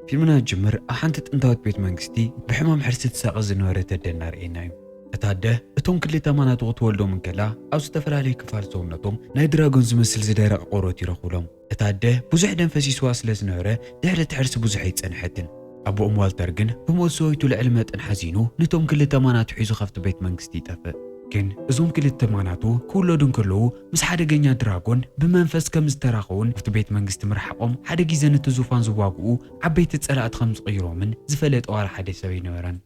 ፊልምና ጅምር ኣብ ሓንቲ ጥንታዊት ቤት መንግስቲ ብሕማም ሕርሲ ትሳቐ ዝነበረት ኣደ እናርኣየና እዩ። እታ ኣደ እቶም ክልተ ማናቱ ክትወልዶም እንከላ ኣብ ዝተፈላለየ ክፋል ሰውነቶም ናይ ድራጎን ዝመስል ዝደረቐ ቆርበት ይረኽብሎም። እታ ኣደ ብዙሕ ደም ፈሲስዋ ስለ ዝነበረ ድሕሪ እቲ ሕርሲ ብዙሕ ኣይጸንሐትን። ኣቦኦም ዋልተር ግን ብሞት ሰበይቱ ልዕሊ መጠን ሓዚኑ ነቶም ክልተ ማናቱ ሒዙ ካብቲ ቤት መንግስቲ ይጠፍእ። ግን እዞም ክልተ ማናቱ ክውለዱ እንከለዉ ምስ ሓደገኛ ድራጎን ብመንፈስ ከም ዝተራኸቡን ኣብቲ ቤት መንግስቲ ምርሓቖም ሓደ ግዜ ነቲ ዙፋን ዝዋግኡ ዓበይቲ ጸላእቲ ከም ዝቕይሮምን ዝፈለጠ ዋላ ሓደ ሰብ ኣይነበረን።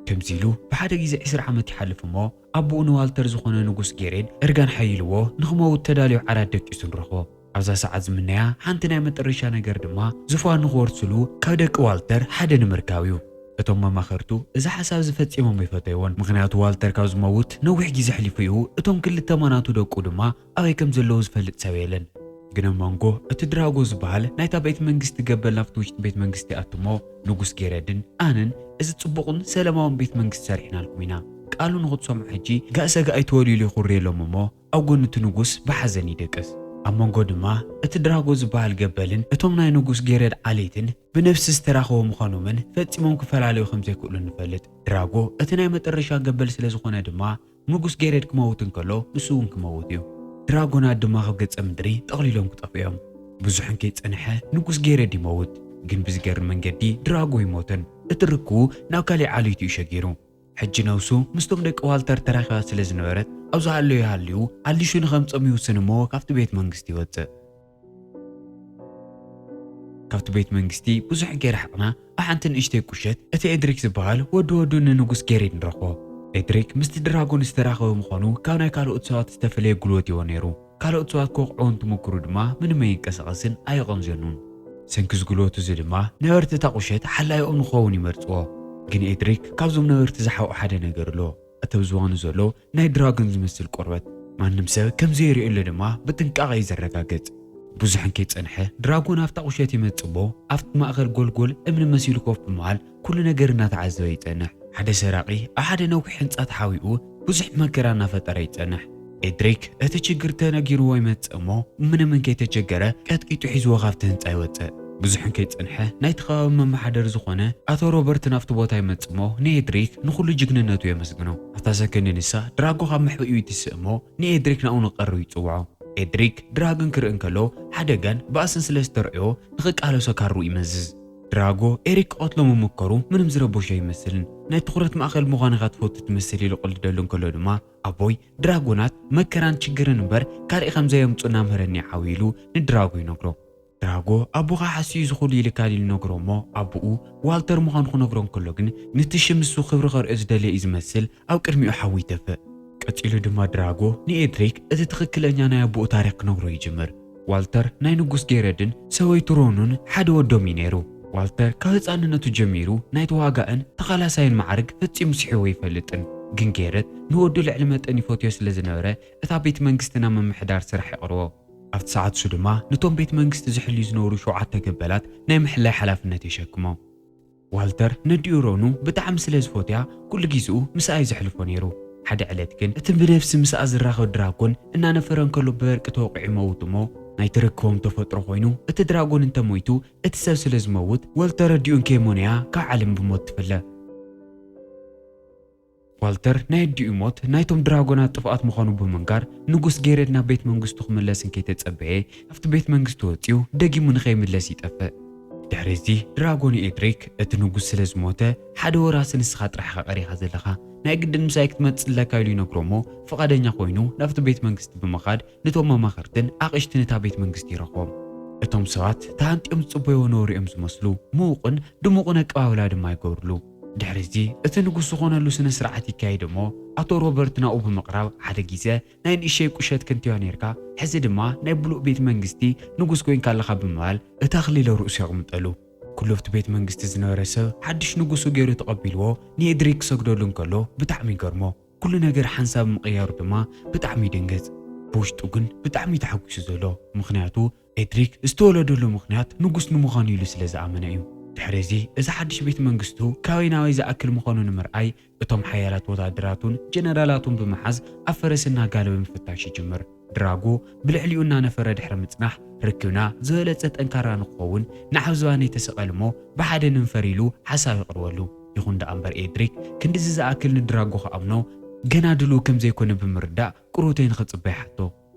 ከምዚ ኢሉ ብሓደ ግዜ ዕስራ ዓመት ይሓልፍ እሞ ኣቦኡ ንዋልተር ዝኾነ ንጉስ ጌሬድ እርጋን ሓይልዎ ንኽመውት ተዳልዩ ዓራት ደቂሱ ንረኽቦ። ኣብዛ ሰዓት ዝምነያ ሓንቲ ናይ መጠረሻ ነገር ድማ ዙፋን ንኽወርስሉ ካብ ደቂ ዋልተር ሓደ ንምርካብ እዩ። እቶም መማኸርቱ እዚ ሓሳብ እዚ ፈጺሞም ኣይፈተይዎን። ምኽንያቱ ዋልተር ካብ ዝመውት ነዊሕ ግዜ ኣሕሊፉ እዩ። እቶም ክልተ ማናቱ ደቁ ድማ ኣበይ ከም ዘለዉ ዝፈልጥ ሰብ የለን። ግን ኣብ መንጎ እቲ ድራጎ ዝበሃል ናይታ ቤት መንግስቲ ገበል ናብቲ ውሽጢ ቤት መንግስቲ ኣትሞ ንጉስ ጌረድን ኣነን እዚ ጽቡቕን ሰላማውን ቤት መንግስቲ ሰሪሕናልኩም ኢና። ቃሉ ንኽትሰምዑ ሕጂ ጋእ ሰጋእ ኣይትበሉ ኢሉ ይኹርየሎም እሞ ኣብ ጎኒ እቲ ንጉስ ብሓዘን ይደቅስ። ኣብ መንጎ ድማ እቲ ድራጎ ዝበሃል ገበልን እቶም ናይ ንጉስ ጌረድ ዓሌትን ብነፍሲ ዝተራኸቡ ምዃኖምን ፈጺሞም ክፈላለዩ ከም ዘይክእሉ ንፈልጥ። ድራጎ እቲ ናይ መጠረሻ ገበል ስለ ዝኾነ ድማ ንጉስ ጌረድ ክመውት እንከሎ ንሱ እውን ክመውት እዩ። ድራጎናት ድማ ካብ ገጸ ምድሪ ጠቕሊሎም ክጠፍኡ እዮም። ብዙሕ እንከይጸንሐ ንጉስ ጌረድ ይመውት። ግን ብዝገርም መንገዲ ድራጎ ይሞትን። እቲ ርክቡ ናብ ካሊእ ዓሌቱ እዩ ሸጊሩ። ሕጂ ነብሱ ምስቶም ደቂ ዋልተር ተራኺባ ስለ ዝነበረት ኣብ ዝሃለዮ ሃልዩ ኣሊሹ ንኸምጽኦም ይውስን እሞ ካብቲ ቤት መንግስቲ ይወጽእ። ካብቲ ቤት መንግስቲ ብዙሕ ከይረሓቕና ኣብ ሓንቲ ንእሽተይ ቁሸት እቲ ኤድሪክ ዝበሃል ወዲ ወዱ ንንጉስ ጌሬድ ንረኽቦ። ኤድሪክ ምስቲ ድራጎን ዝተራኸበ ምዃኑ ካብ ናይ ካልኦት ሰባት ዝተፈለየ ጉልበት ይዎ ነይሩ። ካልኦት ሰባት ክወቕዕዎ እንትሞክሩ ድማ ምንም ኣይንቀሳቐስን ኣየቐንዘኑን። ሰንኪ እዚ ጉልበቱ እዚ ድማ ነበርቲ እታ ቁሸት ሓላይኦም ንኸውን ይመርጽዎ። ግን ኤድሪክ ካብዞም ነበርቲ ዝሓብኦ ሓደ ነገር ኣሎ። እቲ ኣብ ዝባኑ ዘሎ ናይ ድራጎን ዝመስል ቆርበት ማንም ሰብ ከም ዘይርእየሉ ድማ ብጥንቃቐ እዩ ዘረጋግጽ። ብዙሕ እንከይጸንሐ ድራጎን ኣብታ ቁሸት ይመጽእ እሞ ኣብቲ ማእከል ጎልጎል እምኒ መሲሉ ኮፍ ብምባል ኩሉ ነገር እናተዓዘበ ይጸንሕ። ሓደ ሰራቒ ኣብ ሓደ ነዊሕ ህንጻ ተሓቢኡ ብዙሕ መከራ እናፈጠረ ይጸንሕ። ኤድሪክ እቲ ችግር ተነጊርዎ ይመጽእ እሞ ምንም እንከይተቸገረ ቀጥቂጡ ሒዝዎ ካብቲ ህንጻ ይወጽእ። ብዙሕ እንከይጸንሐ ናይቲ ከባቢ መመሓደሪ ዝኾነ ኣቶ ሮበርት ናብቲ ቦታ ይመጽእ እሞ ንኤድሪክ ንኹሉ ጅግንነቱ የመስግኖ። ኣብታ ሰከንድ ንሳ ድራጎ ካብ መሕብኢኡ ይትስእ እሞ ንኤድሪክ ናብኡ ንቐርብ ይጽውዖ። ኤድሪክ ድራጎን ክርኢ እንከሎ ሓደጋን ባእስን ስለ ዝተርዕዮ ንኽቃለሶ ካርኡ ይመዝዝ። ድራጎ ኤሪክ ክቐትሎ ምምከሩ ምንም ዝረበሾ ኣይመስልን። ናይ ትኹረት ማእከል ምዃን ኢኻ ትፈቱ ትመስል ኢሉ ቅልደሉ እንከሎ ድማ ኣቦይ ድራጎናት መከራን ችግርን እምበር ካልእ ከም ዘየምጹ እናምህረኒ ዓው ኢሉ ንድራጎ ይነግሮ። ድራጎ ኣቦኻ ሓስዩ እዚ ኩሉ ኢልካን ኢሉ ነግሮ እሞ ኣቦኡ ዋልተር ምዃኑ ክነግሮ እንከሎ ግን ንቲ ሽም ንሱ ክብሪ ከርእዮ ዝደለየ እዩ ዝመስል ኣብ ቅድሚኡ ሓዊ ይተፍእ። ቀጺሉ ድማ ድራጎ ንኤድሪክ እቲ ትኽክለኛ ናይ ኣቦኡ ታሪኽ ክነግሮ ይጅምር። ዋልተር ናይ ንጉስ ጌረድን ሰበይቱ ሮኑን ሓደ ወዶም እዩ ነይሩ። ዋልተር ካብ ህጻንነቱ ጀሚሩ ናይ ተዋጋእን ተቓላሳይን ማዕርግ ፈጺሙ ስሒዎ ኣይፈልጥን። ግን ጌረድ ንወዱ ልዕሊ መጠን ይፈትዮ ስለ ዝነበረ እታ ቤት መንግስቲ ናብ ምምሕዳር ስራሕ የቕርቦ። ኣብቲ ሰዓት እሱ ድማ ነቶም ቤት መንግስቲ ዝሕልዩ ዝነበሩ ሸውዓተ ገበላት ናይ ምሕላይ ሓላፍነት የሸክሞ። ዋልተር ነዲኡ ሮኑ ብጣዕሚ ስለ ዝፈትያ ኩሉ ግዜኡ ምስኣ እዩ ዘሕልፎ ነይሩ። ሓደ ዕለት ግን እቲ ብነፍሲ ምስኣ ዝራኸብ ድራጎን እናነፈረ እንከሎ ብበርቂ ተወቒዑ ይመውት እሞ ናይቲ ርክቦም ተፈጥሮ ኮይኑ እቲ ድራጎን እንተሞይቱ እቲ ሰብ ስለ ዝመውት ዋልተር ኣዲኡ እንከይሞነያ ካብ ዓለም ብሞት ትፍለ። ዋልተር ናይ ኣዲኡ ሞት ናይቶም ድራጎናት ጥፍኣት ምዃኑ ብምንጋር ንጉስ ጌሬድ ናብ ቤት መንግስቱ ክምለስ እንከይተጸበየ ኣብቲ ቤት መንግስቲ ወጺኡ ደጊሙ ንኸይምለስ ይጠፍእ። ድሕሪ እዚ ድራጎ ንኤድሪክ እቲ ንጉስ ስለ ዝሞተ ሓደ ወራሲ ንስኻ ጥራሕ ኢኻ ቀሪኻ ዘለኻ ናይ ግድን ምሳይ ክትመጽእ ኣለካ ኢሉ ይነግሮ እሞ ፍቓደኛ ኮይኑ ናብቲ ቤት መንግስቲ ብምኻድ ነቶም መማኽርትን ኣቕሽትን እታ ቤት መንግስቲ ይረኽቦም። እቶም ሰባት ተሃንጥዮም ዝጽበይዎ ነበሩ እዮም ዝመስሉ። ምዉቕን ድሙቕን ኣቀባብላ ድማ ይገብርሉ። ድሕሪ እዚ እቲ ንጉስ ዝኾነሉ ስነ ስርዓት ይካየድ እሞ ኣቶ ሮበርት ናብኡ ብምቕራብ ሓደ ግዜ ናይ ንእሸይ ቁሸት ክንቲዋ ነይርካ፣ ሕዚ ድማ ናይ ብሉእ ቤት መንግስቲ ንጉስ ኮይንካ ኣለኻ ብምባል እቲ ኣኽሊል ኣብ ርእሱ የቕምጠሉ። ኩሉ ኣብቲ ቤት መንግስቲ ዝነበረ ሰብ ሓድሽ ንጉሱ ገይሩ ተቐቢልዎ ንኤድሪክ ክሰግደሉ እንከሎ ብጣዕሚ ይገርሞ። ኩሉ ነገር ሓንሳብ ምቕያሩ ድማ ብጣዕሚ ይድንግጽ። ብውሽጡ ግን ብጣዕሚ እዩ ተሓጒሱ ዘሎ፣ ምኽንያቱ ኤድሪክ ዝተወለደሉ ምኽንያት ንጉስ ንምዃኑ ኢሉ ስለ ዝኣመነ እዩ። ድሕሪ እዚ፣ እዚ ሓድሽ ቤት መንግስቱ ካበይ ናበይ ዝኣክል ምዃኑ ንምርኣይ፣ እቶም ሓያላት ወታደራቱን ጀነራላቱን ብምሓዝ ኣብ ፈረስ እናጋለበ ምፍታሽ ይጅምር። ድራጎ ብልዕሊኡ እናነፈረ ድሕሪ ምጽናሕ፣ ርክብና ዝበለጸ ጠንካራ ንክኸውን ንዓብ ዝባን ኣይተሰቐል እሞ ብሓደ ንንፈር ኢሉ ሓሳብ የቕርበሉ። ይኹን ደኣ እምበር ኤድሪክ ክንድዚ ዝኣክል ንድራጎ ክኣምኖ ገና ድሉው ከም ዘይኮነ ብምርዳእ ቁሩተይ ንኽጽበ ይሓቶ።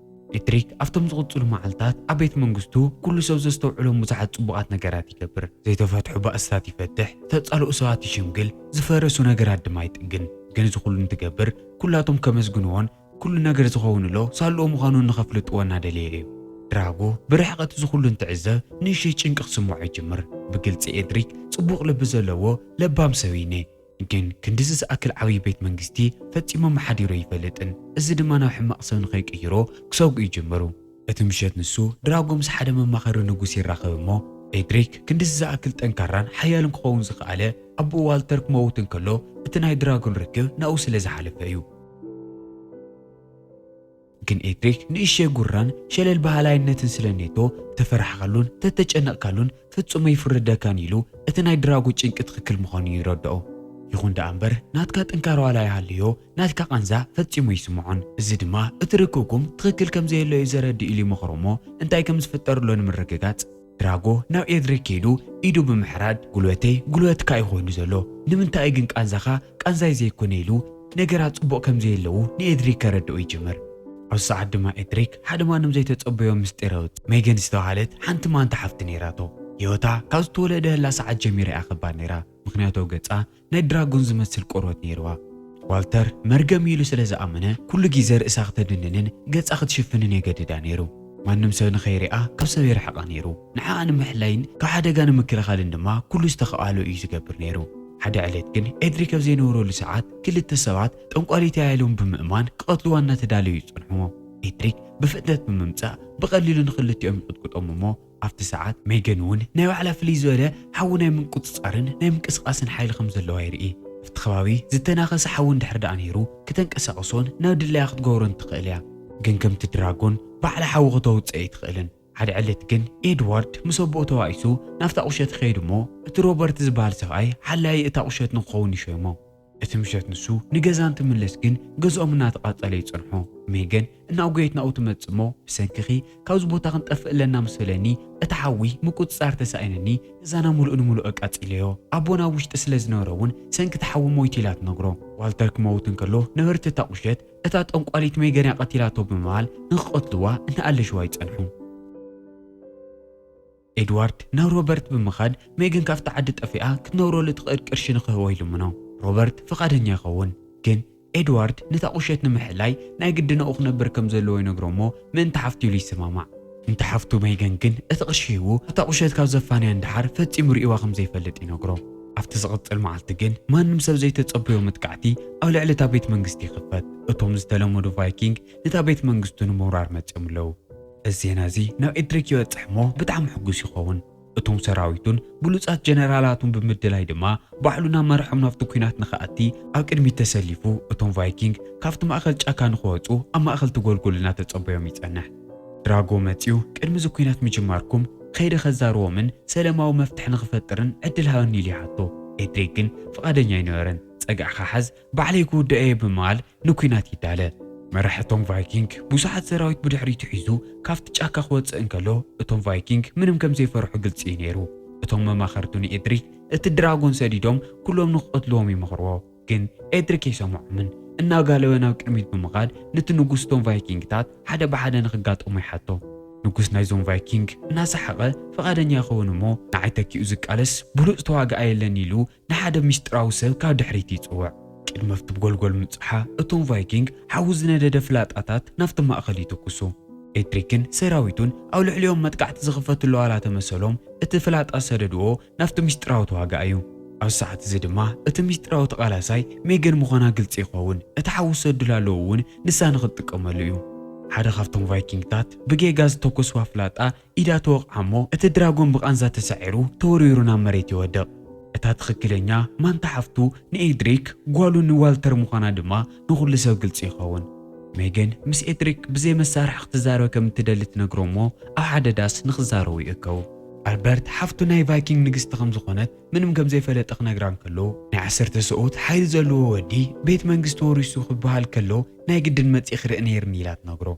ኤድሪክ ኣብቶም ዝቕጽሉ መዓልታት ኣብ ቤት መንግስቱ ኩሉ ሰብ ዘስተውዕሎም ብዙሓት ጽቡቓት ነገራት ይገብር። ዘይተፈትሑ ባእስታት ይፈትሕ፣ ዝተጻልኡ ሰባት ይሽምግል፣ ዝፈረሱ ነገራት ድማ ይጥግን። ግን እዚ ኩሉ እንትገብር ኩላቶም ከመስግንዎን ኩሉ ነገር ዝኸውንሎ ሳልኡ ምዃኑ ንኸፍልጥዎ እናደለየ እዩ። ድራጎ ብርሕቐት እዚ ኩሉ እንትዕዘብ ንእሽተይ ጭንቂ ክስምዖ ይጅምር። ብግልጺ ኤድሪክ ጽቡቕ ልቢ ዘለዎ ለባም ሰብ እዩ ነይ። ግን ክንድዚ ዝኣክል ዓብዪ ቤት መንግስቲ ፈጺሙ ኣመሓዲሩ ኣይፈልጥን። እዚ ድማ ናብ ሕማቕ ሰብ ንኸይቅይሮ ክሰግኡ ይጅምሩ። እቲ ምሸት ንሱ ድራጎ ምስ ሓደ መማኸሪ ንጉስ ይራኸብ እሞ ኤድሪክ ክንድዚ ዝኣክል ጠንካራን ሓያልን ክኸውን ዝኸኣለ ኣቦኡ ዋልተር ክመውት እንከሎ እቲ ናይ ድራጎን ርክብ ናብኡ ስለ ዝሓለፈ እዩ። ግን ኤድሪክ ንእሽተይ ጉራን ሸለል በሃላይነትን ስለ ኔቶ ተፈራሕካሉን ተተጨነቕካሉን ፍጹም ኣይፍርደካን ኢሉ እቲ ናይ ድራጎ ጭንቂ ትኽክል ምዃኑ ይረድኦ። ይኹን ደኣ እምበር ናትካ ጥንካረ ዋላ ይሃልዮ ናትካ ቃንዛ ፈጺሙ ይስምዖን። እዚ ድማ እቲ ርክብኩም ትኽክል ከም ዘየሎ እዩ ዘረድእ ኢሉ ይመኽሮ እሞ እንታይ ከም ዝፍጠር ኣሎ ንምርግጋጽ ድራጎ ናብ ኤድሪክ ከይዱ ኢዱ ብምሕራድ፣ "ጉልበተይ ጉልበትካ እዩ ኮይኑ ዘሎ፣ ንምንታይ እዩ ግን ቃንዛኻ ቃንዛይ ዘይኮነ?" ኢሉ ነገራት ጽቡቕ ከም ዘየለዉ ንኤድሪክ ከረድኦ ይጅምር። ኣብዚ ሰዓት ድማ ኤድሪክ ሓደ ማንም ዘይተጸበዮ ምስጢር የውጽእ። ሜገን ዝተባህለት ሓንቲ ማንታ ሓፍቲ ነይራቶ። ህይወታ ካብ ዝተወለደ ህላ ሰዓት ጀሚራ እያ ከባድ ነይራ፣ ምኽንያቱ ኣብ ገጻ ናይ ድራጎን ዝመስል ቆርበት ነይርዋ። ዋልተር መርገም ኢሉ ስለ ዝኣመነ ኩሉ ግዜ ርእሳ ክተድንንን ገጻ ክትሽፍንን የገድዳ ነይሩ። ማንም ሰብ ንኸይሪኣ ካብ ሰብ የርሕቓ ነይሩ። ንዓኣ ንምሕላይን ካብ ሓደጋ ንምክልኻልን ድማ ኩሉ ዝተኸኣሎ እዩ ዝገብር ነይሩ። ሓደ ዕለት ግን ኤድሪክ ኣብ ዘይነበረሉ ሰዓት ክልተ ሰባት ጠንቋሊት እያ ኢሎም ብምእማን ክቐትልዋ እናተዳለዩ ይጸንሕዎ። ኤድሪክ ብፍጥነት ብምምጻእ ብቐሊሉ ንኽልቲኦም ይቕጥቅጦም እሞ ኣብቲ ሰዓት ሜገን እውን ናይ ባዕላ ፍልይ ዝበለ ሓዊ ናይ ምቁጽጻርን ናይ ምንቅስቓስን ሓይሊ ከም ዘለዋ ይርኢ። ኣብቲ ከባቢ ዝተናኸሰ ሓዊ እንድሕር ደኣ ነይሩ ክተንቀሳቕሶን ናብ ድላያ ክትገብሮን ትኽእል እያ። ግን ከምቲ ድራጎን ባዕላ ሓዊ ክተውጽእ ኣይትኽእልን። ሓደ ዕለት ግን ኤድዋርድ ምስ ኣቦኡ ተባኢሱ ናብታ ቁሸት ይኸይድ እሞ እቲ ሮበርት ዝበሃል ሰብኣይ ሓላዪ እታ ቁሸት ንክኸውን ይሸይሞ። እቲ ምሸት ንሱ ንገዛ እንትምለስ ግን ገዝኦም እናተቓጸለ ይጸንሖ። ሜገን እናጎየት ናብኡ ትመጽእ እሞ ብሰንክኺ ካብዚ ቦታ ክንጠፍእ ኣለና ምስ በለኒ እቲ ሓዊ ምቁጽጻር ተሳኢነኒ ገዛና ምሉእ ንምሉእ ኣቃጺለዮ። ኣቦና ኣብ ውሽጢ ስለ ዝነበረ እውን ሰንኪ እቲ ሓዊ ሞይቱ ኢላ ትነግሮ። ዋልተር ክመውት እንከሎ ነበርቲ እታ ቁሸት እታ ጠንቋሊት ሜገን እያ ቀቲላቶ ብምባል ንክቐትልዋ እናኣለሽዋ ይጸንሑ። ኤድዋርድ ናብ ሮበርት ብምኻድ ሜገን ካብቲ ዓዲ ጠፊኣ ክትነብረሉ ትኽእል ቅርሺ ንክህቦ ይልምኖ። ሮበርት ፍቓደኛ ይኸውን፣ ግን ኤድዋርድ ነታ ቁሸት ንምሕላይ ናይ ግድን ኣብኡ ክነብር ከም ዘለዎ ይነግሮ እሞ ምእንቲ ሓፍቱ ኢሉ ይሰማማዕ። ምእንቲ ሓፍቱ ሜገን ግን እቲ ቅርሺ ሂቡ እታ ቁሸት ካብ ዘፋንያ እንድሓር ፈጺሙ ርእይዋ ከም ዘይፈልጥ ይነግሮ። ኣብቲ ዝቕጽል መዓልቲ ግን ማንም ሰብ ዘይተጸበዮ መጥቃዕቲ ኣብ ልዕሊ እታ ቤት መንግስቲ ይኽፈት። እቶም ዝተለመዱ ቫይኪንግ ነታ ቤት መንግስቱ ንምውራር መጺኦም ኣለዉ። እዚ ዜና እዚ ናብ ኤድሪክ ይበጽሕ እሞ ብጣዕሚ ሕጉስ ይኸውን። እቶም ሰራዊቱን ብሉጻት ጀነራላቱን ብምድላይ ድማ ባዕሉ ናብ መርሖም ናብቲ ኲናት ንኽኣቲ ኣብ ቅድሚት ተሰሊፉ እቶም ቫይኪንግ ካብቲ ማእከል ጫካ ንኽወጹ ኣብ ማእከል እቲ ጎልጎል እናተጸበዮም ይጸንሕ። ድራጎ መጺኡ ቅድሚ እዚ ኲናት ምጅማርኩም ከይደ ከዛርቦምን ሰለማዊ መፍትሒ ንኽፈጥርን ዕድል ሃበኒ ኢሉ ይሓቶ። ኤድሪክ ግን ፍቓደኛ ኣይነበረን። "ጸግዕኻ ሓዝ ባዕለይ ክውድኦ እየ" ብምባል ንኲናት ይዳለ። መራሒ እቶም ቫይኪንግ ብዙሓት ሰራዊት ብድሕሪቱ ሒዙ ካብቲ ጫካ ክወጽእ እንከሎ እቶም ቫይኪንግ ምንም ከም ዘይፈርሑ ግልጺ እዩ ነይሩ። እቶም መማኸርቱ ንኤድሪክ እቲ ድራጎን ሰዲዶም ኩሎም ንክቐትልዎም ይመኽርዎ። ግን ኤድሪክ ኣይሰምዖምን። እናጋለበ ናብ ቅድሚት ብምኻድ ነቲ ንጉስ እቶም ቫይኪንግታት ሓደ ብሓደ ንክጋጠሙ ይሓቶ። ንጉስ ናይዞም ቫይኪንግ እናሰሓቐ ፍቓደኛ ይኸውን እሞ ንዓይ ተኪኡ ዝቃለስ ብሉጽ ተዋጋኣይ የለን ኢሉ ንሓደ ምስጢራዊ ሰብ ካብ ድሕሪት ይጽውዕ። ቅድሚ ኣብቲ ጎልጎል ምብጽሓ እቶም ቫይኪንግ ሓዊ ዝነደደ ፍላጣታት ናብቲ ማእከል ይትኩሱ። ኤድሪክን ሰራዊቱን ኣብ ልዕሊኦም መጥቃዕቲ ዝኽፈትሉ ዋላ ተመሰሎም እቲ ፍላጣ ሰደድዎ ናብቲ ምስጢራዊ ተዋጋኣዩ። ኣብ ሰዓት እዚ ድማ እቲ ምስጢራዊ ተቓላሳይ ሜገን ምዃና ግልጺ ይኸውን። እቲ ሓዊ ዝሰድሉ ኣለዉ እውን ንሳ ንኽትጥቀመሉ እዩ። ሓደ ካብቶም ቫይኪንግታት ብጌጋ ዝተኮስዋ ፍላጣ ኢዳ ተወቕዓ እሞ እቲ ድራጎን ብቓንዛ ተሳዒሩ ተወሪሩ ናብ መሬት ይወድቕ። እታ ትኽክለኛ ማንታ ሓፍቱ ንኤድሪክ ጓሉ ንዋልተር ምዃና ድማ ንኹሉ ሰብ ግልጺ ይኸውን። ሜገን ምስ ኤድሪክ ብዘይ መሳርሒ ክትዛረብ ከም እትደሊ ትነግሮ እሞ ኣብ ሓደ ዳስ ንኽዛረቡ ይእከቡ። ኣልበርት ሓፍቱ ናይ ቫይኪንግ ንግስቲ ከም ዝኾነት ምንም ከም ዘይፈለጠ ክነግራ እንከሎ፣ ናይ ዓሰርተ ሰብኡት ሓይሊ ዘለዎ ወዲ ቤት መንግስቲ ወሪሱ ክበሃል ከሎ፣ ናይ ግድን መጺእ ክርኢ ነይርኒ ኢላ ትነግሮ።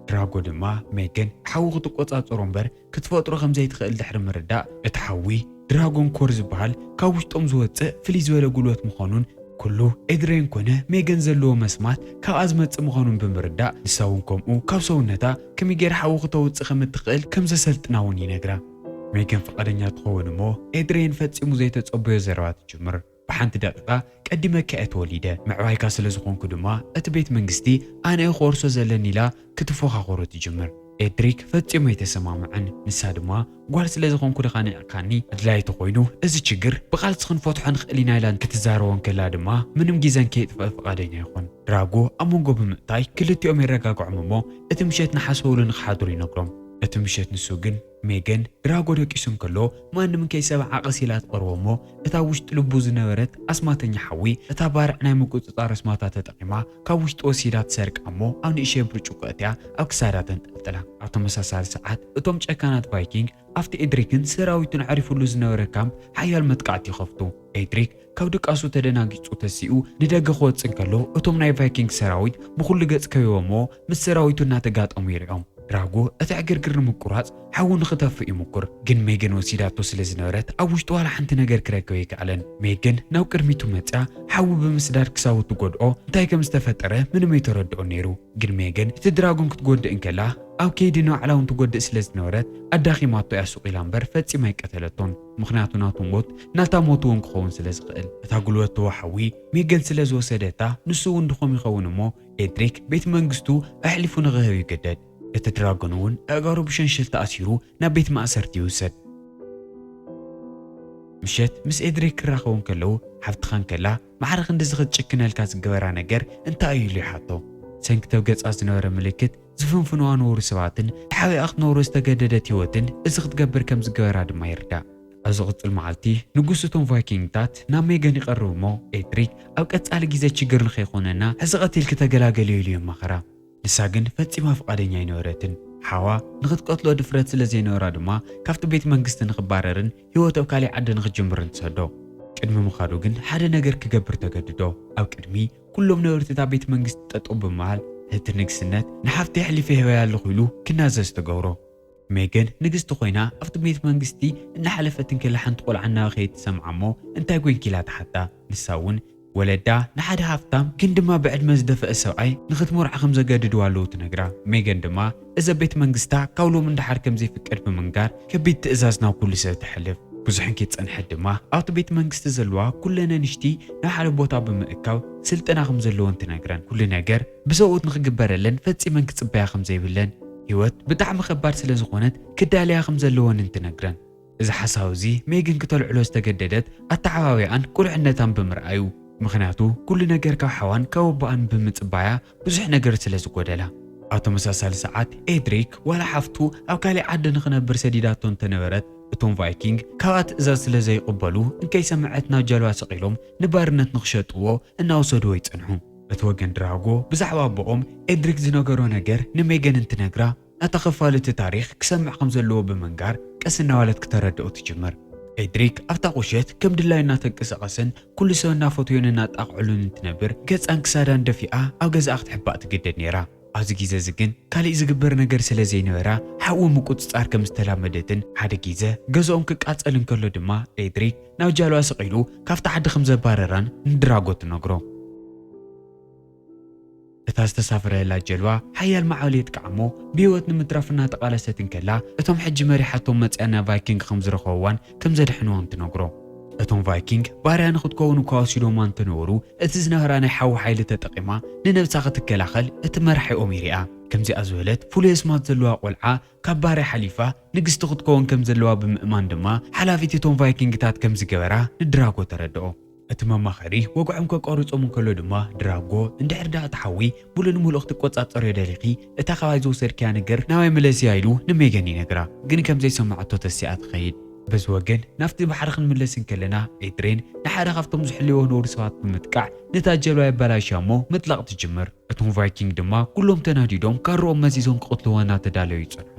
ድራጎ ድማ ሜገን ሓዊ ክትቆጻጸሮ እምበር ክትፈጥሮ ከም ዘይትኽእል ድሕሪ ምርዳእ፣ እቲ ሓዊ ድራጎን ኮር ዝበሃል ካብ ውሽጦም ዝወጽእ ፍልይ ዝበለ ጉልበት ምዃኑን፣ ኩሉ ኤድሬን ኮነ ሜገን ዘለዎ መስማት ካብኣ ዝመጽእ ምዃኑን ብምርዳእ፣ ንሳ እውን ከምኡ ካብ ሰውነታ ከመይ ገይራ ሓዊ ክተውጽእ ከም እትኽእል ከም ዘሰልጥና እውን ይነግራ። ሜገን ፍቓደኛ ትኸውን እሞ፣ ኤድሬን ፈጺሙ ዘይተጸበዮ ዘረባ ትጅምር። ብሓንቲ ደቂቓ ቀዲመካ እየ ተወሊደ፣ ምዕባይካ ስለ ዝኾንኩ ድማ እቲ ቤት መንግስቲ ኣነ እየ ክወርሶ ዘለኒ ኢላ ክትፎኻኸሮ ትጅምር። ኤድሪክ ፈጺሙ ኣይተሰማምዐን። ንሳ ድማ ጓል ስለ ዝኾንኩ ድኻ ንዕካኒ? ኣድላይ ተኾይኑ እዚ ችግር ብቓልሲ ክንፈትሖ ንኽእል ኢና ኢላ ክትዛረቦ እንከላ ድማ ምንም ግዜን ከየጥፍአ ፍቓደኛ ይኾን። ድራጎ ኣብ መንጎ ብምእታይ ክልቲኦም የረጋግዖም እሞ እቲ ምሸት ንሓሰብሉ ንኽሓድሩ ይነግሮም። እቲ ምሸት ንሱ ግን ሜገን ድራጎ ደቂሱ እንከሎ ማንም ከይሰምዓ ቀስ ኢላ ትቐርቦ እሞ እታ ውሽጢ ልቡ ዝነበረት ኣስማተኛ ሓዊ እታ ባርዕ ናይ ምቁጽጻር ኣስማታ ተጠቒማ ካብ ውሽጢ ወሲዳ ትሰርቃ እሞ ኣብ ንእሽተይ ብርጭቆ እቲኣ ኣብ ክሳዳ ተንጠልጥላ። ኣብ ተመሳሳሊ ሰዓት እቶም ጨካናት ቫይኪንግ ኣብቲ ኤድሪክን ሰራዊቱን ኣዕሪፉሉ ዝነበረ ካምፕ ሓያል መጥቃዕቲ ይኸፍቱ። ኤድሪክ ካብ ድቃሱ ተደናጊጹ ተሲኡ ንደገ ክወጽእ እንከሎ እቶም ናይ ቫይኪንግ ሰራዊት ብኹሉ ገጽ ከቢቦሞ ምስ ሰራዊቱ እናተጋጠሙ ይሪኦም። ድራጎ እቲ ዕግርግር ንምቁራጽ ሓዊ ንኽተፍእ ይምኩር፣ ግን ሜገን ወሲዳቶ ስለ ዝነበረት ኣብ ውሽጡ ዋላ ሓንቲ ነገር ክረክብ ኣይከኣለን። ሜገን ናብ ቅድሚቱ መጽያ ሓዊ ብምስዳድ ክሳቡ ትጎድኦ እንታይ ከም ዝተፈጠረ ምንም ኣይተረድኦን ነይሩ። ግን ሜገን እቲ ድራጎን ክትጎድእ እንከላ ኣብ ከይዲ ንባዕላ እውን ትጎድእ ስለ ዝነበረት ኣዳኺማቶ እያ ሱቕ ኢላ እምበር ፈጺማ ኣይቀተለቶን። ምኽንያቱ ናቱ ሞት ናታ ሞት እውን ክኸውን ስለ ዝኽእል። እታ ጉልበት ተወሓዊ ሜገን ስለ ዝወሰደታ ንሱ እውን ድኾም ይኸውን እሞ ኤድሪክ ቤት መንግስቱ ኣሕሊፉ ንኽህብ ይግደድ። እቲ ድራጎን እውን ኣእጋሩ ብሸንሸል ተኣሲሩ ናብ ቤት ማእሰርቲ ይውሰድ። ምሸት ምስ ኤድሪክ ክራኸቡ እንከለዉ ሓፍትኻ እንከላ ማዕረ ክንድዚ ክትጭክነልካ ዝገበራ ነገር እንታይ እዩ ኢሉ ይሓቶ። ሰንክተብ ገጻ ዝነበረ ምልክት ዝፍንፍንዋ ነውሪ ሰባትን ተሓቢኣ ክትነብሮ ዝተገደደት ህይወትን እዚ ክትገብር ከም ዝገበራ ድማ ይርዳእ። ኣብ ዝቕጽል መዓልቲ ንጉስ እቶም ቫይኪንግታት ናብ ሜገን ይቐርብ እሞ ኤድሪክ ኣብ ቀጻሊ ግዜ ችግር ንኸይኾነና ሕዚ ቀቲልኪ ተገላገሊ ኢሉ የማኸራ። ንሳ ግን ፈጺማ ፍቓደኛ ኣይነበረትን። ሓዋ ንኽትቀትሎ ድፍረት ስለ ዘይነበራ ድማ ካብቲ ቤት መንግስቲ ንኽባረርን ህይወት ኣብ ካሊእ ዓዲ ንኽጅምርን ትሰዶ። ቅድሚ ምኻዱ ግን ሓደ ነገር ክገብር ተገድዶ። ኣብ ቅድሚ ኩሎም ነበርቲ እታ ቤት መንግስቲ ጠጠው ብምባል ነቲ ንግስነት ንሓፍተይ ኣሕሊፈ ይህበያ ኣለኹ ኢሉ ክናዘዝ ተገብሮ። ሜገን ንግስቲ ኮይና ኣብቲ ቤት መንግስቲ እናሓለፈት እንከላ ሓንቲ ቆልዓ እናበኸየት ትሰምዓ እሞ እንታይ ጎንኪ ኢላ ትሓታ። ንሳ እውን ወለዳ ንሓደ ሃፍታም ግን ድማ ብዕድመ ዝደፈአ ሰብኣይ ንኽትመርዖ ከም ዘገድድዋ ኣለዉ ትነግራ። ሜገን ድማ እዚ ኣብ ቤት መንግስታ ካብ ሎም እንዳሓር ከም ዘይፍቀድ ብምንጋር ከቢድ ትእዛዝ ናብ ኩሉ ሰብ ተሕልፍ። ብዙሕ እንከይጸንሐት ድማ ኣብቲ ቤት መንግስቲ ዘለዋ ኩለን ኣንሽቲ ናብ ሓደ ቦታ ብምእካብ ስልጠና ከም ዘለወን ትነግረን። ኩሉ ነገር ብሰብኡት ንኽግበረለን ፈጺመን ክጽበያ ከም ዘይብለን ህይወት ብጣዕሚ ከባድ ስለ ዝኾነት ክዳለያ ከም ዘለወንን ትነግረን። እዚ ሓሳብ እዚ ሜግን ክተልዕሎ ዝተገደደት ኣተዓባቢኣን ቁልዕነታን ብምርኣዩ። ምኽንያቱ ኩሉ ነገር ካብ ሓዋን ካብ ኣቦኣን ብምጽባያ ብዙሕ ነገር ስለ ዝጎደላ። ኣብ ተመሳሳሊ ሰዓት ኤድሪክ ዋላ ሓፍቱ ኣብ ካሊእ ዓዲ ንኽነብር ሰዲዳቶ እንተነበረት እቶም ቫይኪንግ ካብኣ ትእዛዝ ስለ ዘይቕበሉ እንከይሰምዐት ናብ ጃልባ ሰቒሎም ንባርነት ንኽሸጥዎ እናወሰድዎ ይጸንሑ። እቲ ወገን ድራጎ ብዛዕባ ኣቦኦም ኤድሪክ ዝነገሮ ነገር ንሜገን እንትነግራ ናታ ክፋል እቲ ታሪኽ ክሰምዕ ከም ዘለዎ ብምንጋር ቀስ እናበለት ክተረድኦ ትጅምር። ኤድሪክ ኣብታ ቁሸት ከም ድላዩ እናተንቀሳቐሰን ኩሉ ሰብ እናፈትዮን እናጣቕዐሉን እንትነብር ገጻን ክሳዳን ደፊኣ ኣብ ገዛኣ ክትሕባእ ትግደድ ነይራ። ኣብዚ ግዜ እዚ ግን ካሊእ ዝግበር ነገር ስለ ዘይነበራ ሓዊ ምቁጽጻር ከም ዝተላመደትን ሓደ ግዜ ገዝኦም ክቃጸል እንከሎ ድማ ኤድሪክ ናብ ጃልባ ሰቒሉ ካብቲ ዓዲ ከም ዘባረራን ንድራጎ ትነግሮ። እታ ዝተሳፈረላ ጀልባ ሓያል ማዕበል የጥቅዓ እሞ ብህይወት ንምትራፍ እናተቓለሰት እንከላ እቶም ሕጂ መሪሓቶም መጽያ ናይ ቫይኪንግ ከም ዝረኸብዋን ከም ዘድሕንዋን ትነግሮ። እቶም ቫይኪንግ ባርያ ንኽትከውን እኳ ወሲዶማ እንተነበሩ እቲ ዝነበራ ናይ ሓዊ ሓይሊ ተጠቒማ ንነብሳ ክትከላኸል እቲ መራሒኦም ይሪኣ። ከምዚኣ ዝበለት ፍሉይ ኣስማት ዘለዋ ቆልዓ ካብ ባርያ ሓሊፋ ንግስቲ ክትከውን ከም ዘለዋ ብምእማን ድማ ሓላፊት እቶም ቫይኪንግታት ከም ዝገበራ ንድራጎ ተረድኦ። እቲ መማኸሪ ወግዖም ከቋርጾም እንከሎ ድማ ድራጎ እንድሕር ደኣ እቲ ሓዊ ሙሉእ ንሙሉእ ክትቆጻጸርዮ ደሊኺ እታ ካባይ ዝወሰድክያ ነገር ናባይ ምለስያ ኢሉ ንሜገን ይነግራ። ግን ከም ዘይሰማዕቶ ተሲኣ ትኸይድ። በዚ ወገን ናብቲ ባሕሪ ክንምለስ እንከለና ኤድሬን ንሓደ ካብቶም ዝሕልዎ ነውሪ ሰባት ብምጥቃዕ ነታ ጀልባ የበላሽያ እሞ ምጥላቕ ትጅምር። እቶም ቫይኪንግ ድማ ኩሎም ተናዲዶም ካሮኦም መዚዞም ክቕትልዋ እናተዳለዩ ይጸንሑ።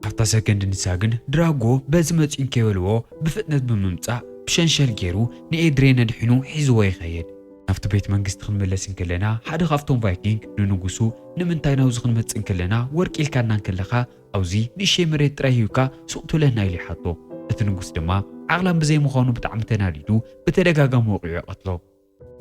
ኣብታ ሰከንድ ንሳ ግን ድራጎ በዚ መጺኡ እንከይበልዎ ብፍጥነት ብምምጻእ ብሸንሸል ገይሩ ንኤድሬን ኣድሒኑ ሒዝዎ ይኸይድ። ናብቲ ቤት መንግስቲ ክንምለስ እንከለና ሓደ ካብቶም ቫይኪንግ ንንጉሱ ንምንታይ ናብዚ ክንመጽእ እንከለና ወርቂ ኢልካና እንከለኻ ኣብዚ ንእሽተይ መሬት ጥራይ ሂብካ ሱቕ ትብለና ኢሉ ይሓቶ። እቲ ንጉስ ድማ ዓቕላም ብዘይምዃኑ ብጣዕሚ ተናዲዱ ብተደጋጋሚ ወቒዑ ይቐትሎ።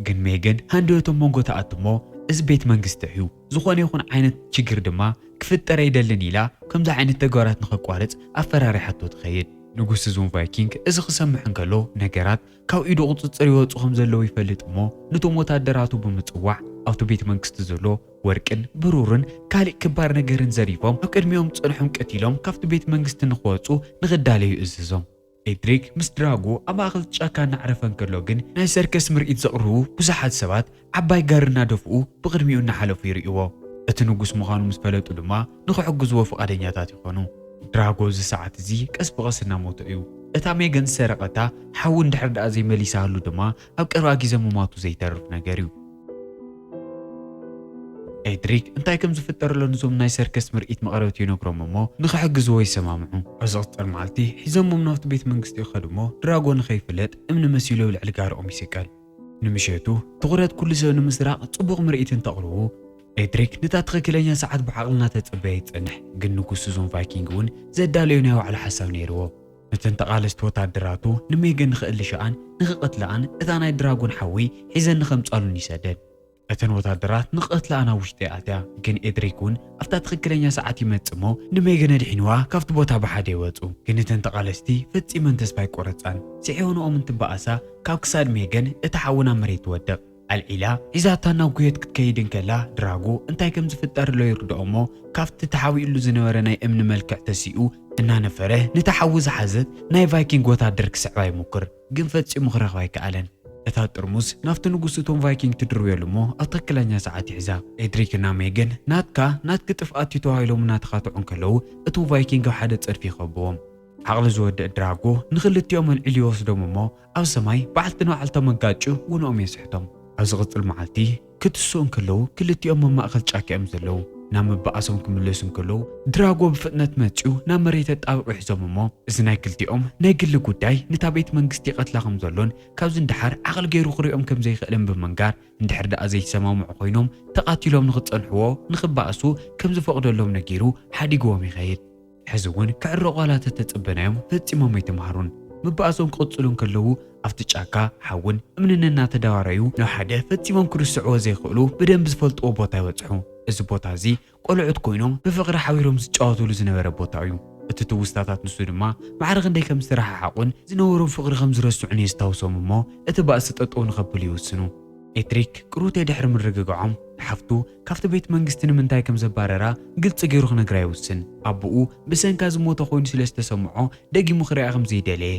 ግን ሜገን ሃንደበቶም መንጎ ትኣቱ እሞ እዚ ቤት መንግስቲ እዩ፣ ዝኾነ ይኹን ዓይነት ችግር ድማ ክፍጠር ኣይደልን ኢላ ከምዚ ዓይነት ተግባራት ንኸቋርጽ ኣፈራሪሓቶ ትኸይድ። ንጉስ እዞም ቫይኪንግ እዚ ክሰምዕ እንከሎ ነገራት ካብ ኢዱ ቁጽጽር ይወጹ ከም ዘለዉ ይፈልጥ እሞ ነቶም ወታደራቱ ብምጽዋዕ ኣብቲ ቤት መንግስቲ ዘሎ ወርቅን ብሩርን ካልእ ክባር ነገርን ዘሪፎም ኣብ ቅድሚኦም ዝጸንሖም ቀቲሎም ካብቲ ቤት መንግስቲ ንኽወጹ ንኽዳለዩ እዝዞም። ኤድሪክ ምስ ድራጎ ኣብ ማእከል ጫካ እናዕረፈ እንከሎ ግን ናይ ሰርከስ ምርኢት ዘቕርቡ ብዙሓት ሰባት ዓባይ ጋሪ እናደፍኡ ብቕድሚኡ እናሓለፉ ይርእይዎ። እቲ ንጉስ ምዃኑ ምስ ፈለጡ ድማ ንኽሕግዝዎ ፍቓደኛታት ይኾኑ። ድራጎ እዚ ሰዓት እዚ ቀስ ብቐስ እናሞተ እዩ። እታ ሜገን ዝሰረቐታ ሓዊ እንድሕር ደኣ ዘይመሊሳሉ ድማ ኣብ ቀረባ ግዜ ምሟቱ ዘይተርፍ ነገር እዩ። ኤድሪክ እንታይ ከም ዝፍጠረሎ ንዞም ናይ ሰርከስ ምርኢት መቕረብቲ ይነግሮም እሞ ንኽሕግዝዎ ይሰማምዑ። ኣብ ዝቕጽል መዓልቲ ሒዞሞም ናብቲ ቤት መንግስቲ ይኸዱ እሞ ድራጎ ንኸይፍለጥ እምኒ መሲሉ ኣብ ልዕሊ ጋርኦም ይስቀል። ንምሸቱ ትኹረት ኩሉ ሰብ ንምስራቕ ጽቡቕ ምርኢት እንተቕርቡ ኤድሪክ ነታ ትኽክለኛ ሰዓት ብዓቕልና ተጸበየ ይጸንሕ። ግን ንጉስ እዞም ቫይኪንግ እውን ዘዳለዮ ናይ ባዕሉ ሓሳብ ነይርዎ። ነተን ተቓለስቲ ወታደራቱ ንሜገን ንኽእልሽኣን ንኽቐትልኣን እታ ናይ ድራጎን ሓዊ ሒዘን ንኸምጻሉን ይሰደድ። እተን ወታደራት ንኽቐትልኣ ናብ ውሽጢ ኣትያ፣ ግን ኤድሪክ እውን ኣብታ ትኽክለኛ ሰዓት ይመጽእ እሞ ንሜገን ኣድሒንዋ ካብቲ ቦታ ብሓደ ይወጹ። ግን እተን ተቓለስቲ ፈጺመን ተስፋ ኣይቆረጻን። ስዒወንኦም እንትበኣሳ ካብ ክሳድ ሜገን እቲ ሓዊ ናብ መሬት ትወድቕ። ኣልዒላ ሒዛታ ናብ ጉየት ክትከይድ እንከላ ድራጎ እንታይ ከም ዝፍጠር ኣሎ ይርድኦ እሞ ካብቲ ተሓቢኡሉ ዝነበረ ናይ እምኒ መልክዕ ተሲኡ እናነፈረ ነቲ ሓዊ ዝሓዘት ናይ ቫይኪንግ ወታደር ክስዕባ ይሙክር፣ ግን ፈጺሙ ክረኽባ ኣይከኣለን። እታ ጥርሙዝ ናብቲ ንጉስ እቶም ቫይኪንግ ትድርብየሉ እሞ ኣብ ትኽክለኛ ሰዓት ይሕዛ። ኤድሪክ እና ሜገን ናትካ ናትኪ ጥፍኣት እዩ ተባሂሎም እናተኻትዑ እንከለዉ እቶም ቫይኪንግ ኣብ ሓደ ጸድፊ ይኸብዎም። ዓቕሊ ዝወደእ ድራጎ ንኽልቲኦም ኣልዒሉ ይወስዶም እሞ ኣብ ሰማይ በዓልቲ ንባዕልቶም ኣጋጭ ውንኦም የስሕቶም። ኣብ ዝቕጽል መዓልቲ ክትስኡ እንከለዉ ክልቲኦም ኣብ ማእከል ጫካ እዮም ዘለዉ። ናብ ምብኣሶም ክምለሱ እንከለዉ ድራጎ ብፍጥነት መጺኡ ናብ መሬት ኣጣቢቑ ይሕዞም እሞ እዚ ናይ ክልቲኦም ናይ ግሊ ጉዳይ ነታ ቤት መንግስቲ ይቐትላ ከም ዘሎን ካብዚ ንደሓር ዓቕሊ ገይሩ ክሪኦም ከም ዘይኽእልን ብምንጋር እንድሕር ደኣ ዘይሰማምዑ ኮይኖም ተቓቲሎም ንኽጸንሕዎ ንኽበኣሱ ከም ዝፈቕደሎም ነጊሩ ሓዲግዎም ይኸይድ። ሕዚ እውን ክዕረቑ ዋላ ተተጸበናዮም ፈጺሞም ኣይተምሃሩን። ምብኣሶም ክቕጽሉ እንከለዉ ኣብቲ ጫካ ሓውን እምንን እናተዳዋረዩ ናብ ሓደ ፈጺሞም ክርስዕዎ ዘይኽእሉ ብደንቢ ዝፈልጥዎ ቦታ ይበጽሑ። እዚ ቦታ እዚ ቆልዑት ኮይኖም ብፍቕሪ ሓቢሮም ዝጫወቱሉ ዝነበረ ቦታ እዩ። እቲ ትውስታታት ንሱ ድማ ማዕረ ክንደይ ከም ዝተረሓሓቑን ዝነበሮም ፍቕሪ ከም ዝረስዑን የስታውሶም እሞ እቲ ባእሲ ጠጠው ንኸብሉ ይውስኑ። ኤትሪክ ቅሩተ ድሕሪ ምርግጋዖም ንሓፍቱ ካብቲ ቤት መንግስቲ ንምንታይ ከም ዘባረራ ግልጺ ገይሩ ክነግራ ይውስን። ኣቦኡ ብሰንካ ዝሞተ ኮይኑ ስለ ዝተሰምዖ ደጊሙ ክሪኣ ከም ዘይደለየ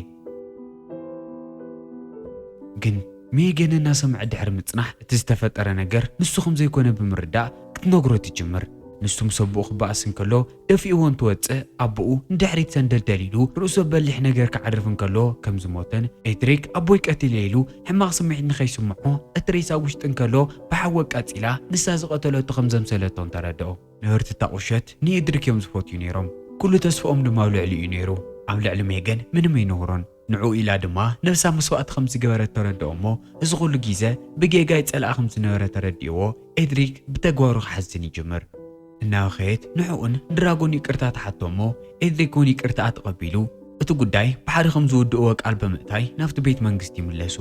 ግን ሜገን እናሰምዐ ድሕሪ ምጽናሕ እቲ ዝተፈጠረ ነገር ንሱ ከም ዘይኮነ ብምርዳእ ክትነግሮ ትጅምር። ንሱ ምስ ኣቦኡ ክበኣስ እንከሎ ደፊእዎ እንትወጽእ ኣቦኡ ንድሕሪት ሰንደልደል ኢሉ ርእሱ ኣብ በሊሕ ነገር ክዓርፍ እንከሎ ከም ዝሞተን ኤትሪክ ኣቦይ ቀቲለ ኢሉ ሕማቕ ስምዒት ንኸይስምዖ እቲ ሬሳ ኣብ ውሽጢ እንከሎ ብሓዊ ኣቃጺላ ንሳ ዝቐተለቶ ከም ዘምሰለቶን ተረድኦ። ነበርቲ እታ ቁሸት ንኤድሪክ እዮም ዝፈትዩ ነይሮም። ኩሉ ተስፍኦም ድማ ኣብ ልዕሊኡ እዩ ነይሩ። ኣብ ልዕሊ ሜገን ምንም ኣይነግሮን። ንዕኡ ኢላ ድማ ነብሳ መስዋእቲ ከም ዝገበረት ተረድኦ እሞ እዚ ኩሉ ግዜ ብጌጋ ይጸልኣ ከም ዝነበረ ተረዲእዎ ኤድሪክ ብተግባሩ ክሓዝን ይጅምር። እናበኸየት ንዕኡን ድራጎን ይቅርታ ትሓቶ እሞ ኤድሪክ እውን ይቅርታ ተቐቢሉ እቲ ጉዳይ ብሓደ ከም ዝውድእዎ ቃል ብምእታይ ናብቲ ቤት መንግስቲ ይምለሱ።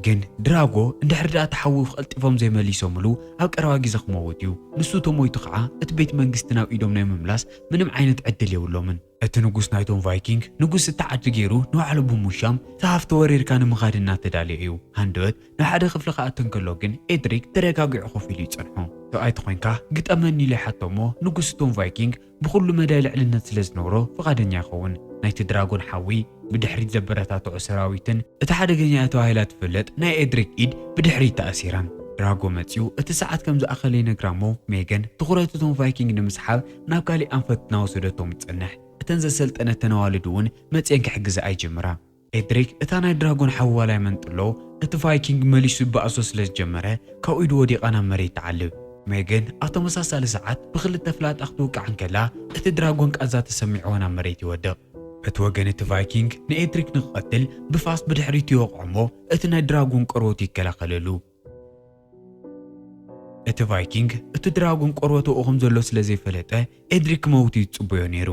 ግን ድራጎ እንድሕር ደኣ ተሓዊ ቀልጢፎም ዘይመሊሶምሉ ኣብ ቀረባ ግዜ ክመውት እዩ። ንሱ ተሞይቱ ከዓ እቲ ቤት መንግስቲ ናብ ኢዶም ናይ ምምላስ ምንም ዓይነት ዕድል የብሎምን። እቲ ንጉስ ናይቶም ቫይኪንግ ንጉስ እታ ዓዲ ገይሩ ንባዕሉ ብምውሻም እቲ ሃፍቲ ወሪርካ ንምኻድ እናተዳለየ እዩ። ሃንደበት ናብ ሓደ ክፍሊ ክኣቱ እንከሎ ግን ኤድሪክ ተረጋጊዑ ኮፍ ኢሉ ይጸንሖ። ሰብኣይ ተኾይንካ ግጠመኒ ኢሉ ይሓቶ እሞ ንጉስ እቶም ቫይኪንግ ብኹሉ መዳይ ልዕልነት ስለ ዝነብሮ ፍቓደኛ ይኸውን። ናይቲ ድራጎን ሓዊ ብድሕሪት ዘበረታትዖ ሰራዊትን እታ ሓደገኛ እያ ተባሂላ ትፍለጥ ናይ ኤድሪክ ኢድ ብድሕሪት ተኣሲራን። ድራጎ መጺኡ እቲ ሰዓት ከም ዝኣኸለ ይነግራ እሞ ሜገን ትኹረት እቶም ቫይኪንግ ንምስሓብ ናብ ካሊእ ኣንፈት እናወሰደቶም ትጸንሕ። እተን ዘሰልጠነተን ኣዋልድ እውን መጺኤን ክሕግዝኣ ይጅምራ። ኤድሪክ እታ ናይ ድራጎን ሓዊ ዋላ ይመንጥሎ እቲ ቫይኪንግ መሊሱ ይበኣሶ ስለ ዝጀመረ ካብ ኢዱ ወዲቓ ናብ መሬት ትዓልብ። ሜገን ኣብ ተመሳሳሊ ሰዓት ብኽልተ ፍላጣ ክትውቃዕ እንከላ፣ እቲ ድራጎን ቃንዛ ተሰሚዕዎ ናብ መሬት ይወድቕ። በቲ ወገን እቲ ቫይኪንግ ንኤድሪክ ንክቐትል ብፋስ ብድሕሪቱ ይወቕዖ እሞ፣ እቲ ናይ ድራጎን ቆርበቱ ይከላኸለሉ። እቲ ቫይኪንግ እቲ ድራጎን ቆርበቱ ከም ዘሎ ስለ ዘይፈለጠ፣ ኤድሪክ ክመውት እዩ ዝጽበዮ ነይሩ።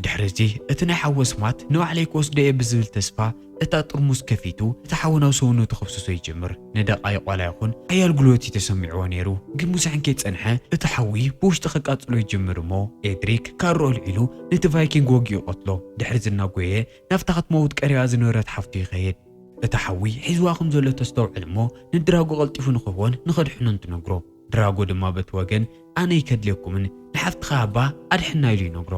ድሕሪ እዚ እቲ ናይ ሓዊ ኣስማት ንባዕለይ ክወስዶ እየ ብዝብል ተስፋ፣ እታ ጥርሙዝ ከፊቱ እቲ ሓዊ ናብ ሰውነቱ ከፍስሶ ይጅምር። ንደቓይቕ ዋላ ይኹን ሓያል ጉልበት እዩ ተሰሚዕዎ ነይሩ፣ ግን ብዙሕ እንከይጸንሐ እቲ ሓዊ ብውሽጢ ከቃጽሎ ይጅምር እሞ፣ ኤድሪክ ካሮ ኣልዒሉ ነቲ ቫይኪንግ ወጊኡ ይቐትሎ። ድሕሪ እዚ እናጎየ ናብታ ክትመውት ቀሪባ ዝነበረት ሓፍቱ ይኸይድ። እቲ ሓዊ ሒዝዋ ከም ዘሎ ተስተውዕል እሞ፣ ንድራጎ ቀልጢፉ ንኽህቦን ንኸድሕኖን ትነግሮ። ድራጎ ድማ በቲ ወገን ኣነ ይከድልየኩምን ንሓፍትኻ ሃባ ኣድሕና ኢሉ ይነግሮ።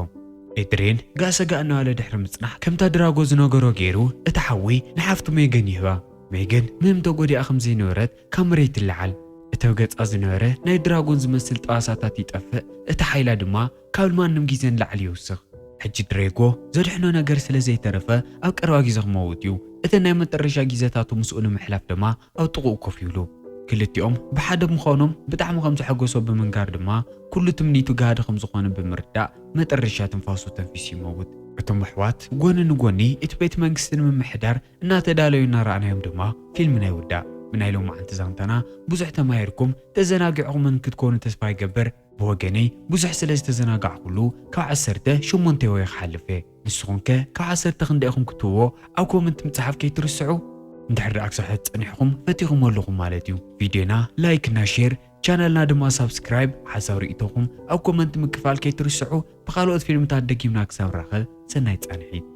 ኤድሬን ጋእ ሰጋእ እናበለ ድሕሪ ምጽናሕ፣ ከምታ ድራጎ ዝነገሮ ገይሩ እቲ ሓዊ ንሓፍቱ ሜገን ይህባ። ሜገን ምንም ተጎዲኣ ከም ዘይነበረት ካብ መሬት ትለዓል። እቲ ኣብ ገጻ ዝነበረ ናይ ድራጎን ዝመስል ጠባሳታት ይጠፍእ፣ እቲ ሓይላ ድማ ካብ ማንም ግዜ ንላዕሊ ይውስኽ። ሕጂ ድሬጎ ዘድሕኖ ነገር ስለ ዘይተረፈ ኣብ ቀረባ ግዜ ክመውት እዩ። እተን ናይ መጠረሻ ግዜታቱ ምስኡ ንምሕላፍ ድማ ኣብ ጥቕኡ ኮፍ ይብሉ። ክልቲኦም ብሓደ ምዃኖም ብጣዕሚ ከም ዘሐጎሶ ብምንጋር ድማ፣ ኩሉ ትምኒቱ ጋህዲ ከም ዝኾነ ብምርዳእ መጠረሻ ትንፋሱ ተንፊሱ ይመውት። እቶም ኣሕዋት ጎኒ ንጎኒ እቲ ቤት መንግስቲ ንምምሕዳር እናተዳለዩ እናረኣናዮም ድማ ፊልምና ይውዳእ። ብናይ ሎማዓንቲ ዛንታና ብዙሕ ተማሂርኩም ተዘናጊዕኹምን ክትኮኑ ተስፋ ይገብር። ብወገነይ ብዙሕ ስለ ዝተዘናጋዕኩሉ ካብ ዓሰርተ ሸሞንተ ወይ ክሓልፍ እየ። ንስኹም ከ ካብ ዓሰርተ ክንደይ ኢኹም ክትህብዎ ኣብ ኮመንት ምጽሓፍ ከይትርስዑ። እንድሕር ደኣ ክሳብ ሕጂ ጸኒሕኩም ፈቲኹሞ ኣለኹም ማለት እዩ። ቪድዮና ላይክ እና ሼር፣ ቻነልና ድማ ሳብስክራይብ፣ ሓሳብ ርእይቶኹም ኣብ ኮመንት ምክፋል ከይትርስዑ። ብኻልኦት ፊልምታት ደጊምና ክሳብ ንራኸብ ሰናይ ጻንሒት።